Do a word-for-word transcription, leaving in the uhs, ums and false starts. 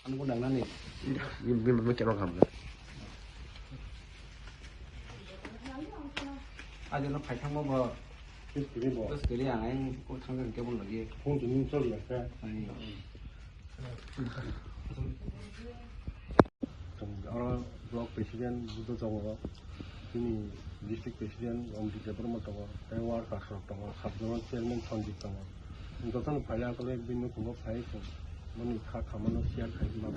Ano ko nangnani. Bini bini bini keno khamkha. Ajo no phaithangma bo. Bwskali bo. Bwskali ang ang ko thangkha kebon lagi. Phone tini choli yakha. Ani. Oro block president Buddha tongo, chini district president Ranjit Debbarma tongo, tei workers rok tongo, sub zonal chairman Sanjit tongo. Jotono phaina kole bini nukhungo phai chwng boni kha khamano share khai ma.